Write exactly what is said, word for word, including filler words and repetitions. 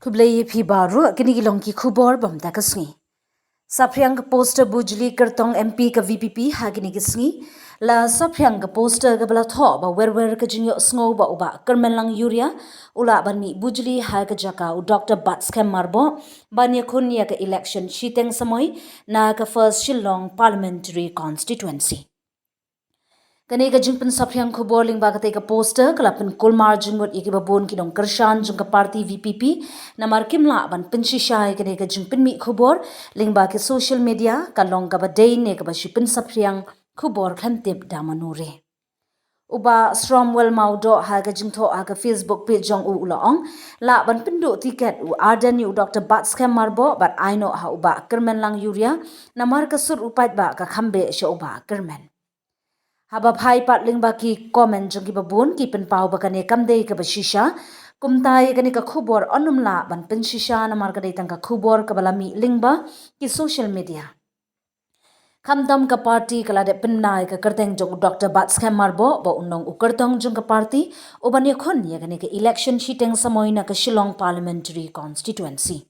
Khublei ïa phi baroh, kine ki long ki khubor bym da ka sngi. Saphriang ka poster Bujli Kyrtong M P ka V P P ha kine ki sngi. La saphriang ka poster kaba la thoh ba wer wer ka jingïohsngew ba u Bah Kyrmenlang Uriah u lah ban mih Bujli ha ka jaka u Doctor Batskhem Myrboh ban ïakhun ïa ka election shiteng samoi na ka First Shillong Parliamentary Constituency. Kane ka jingpynsaphriang khubor lyngba katei ka poster ka la pynkulmar jingmut ïa kiba bun ki nongkyrshan jong ka party V P P, namar kim lah ban pynshisha ïa kane ka jingpynmih khubor lyngba ki social media, ka long kaba dei ne kaba shu pynsaphriang khubor khlem tip da mano re. U Bah Shromwell Mawdoh ha ka jingthoh ha ka Facebook page jong u u la ong, lah ban pynduh tiket u Ardent ïa u Doctor Batskhem Myrboh bad ai noh ha u Bah Kyrmenlang Uriah, namar ka sur u paidbah ka kham beh sha u Bah Kyrmen. Haba phai pat lyngba ki comment jong kiba bun, ki pynpaw ba kane kam dei kaba shisha. Kumta ïa kane ka khubor yn ym lah ban pynshisha namar ka dei tang ka khubor kaba la mih lyngba ki social media. Khamtam ka party ka la dep pynbna ïa ka kyrteng jong u Doctor Batskhem Myrboh ba un long u kyrtong jong ka party uban ïakhun ïa kane ka election shiteng samoi na ka Shillong Parliamentary Constituency.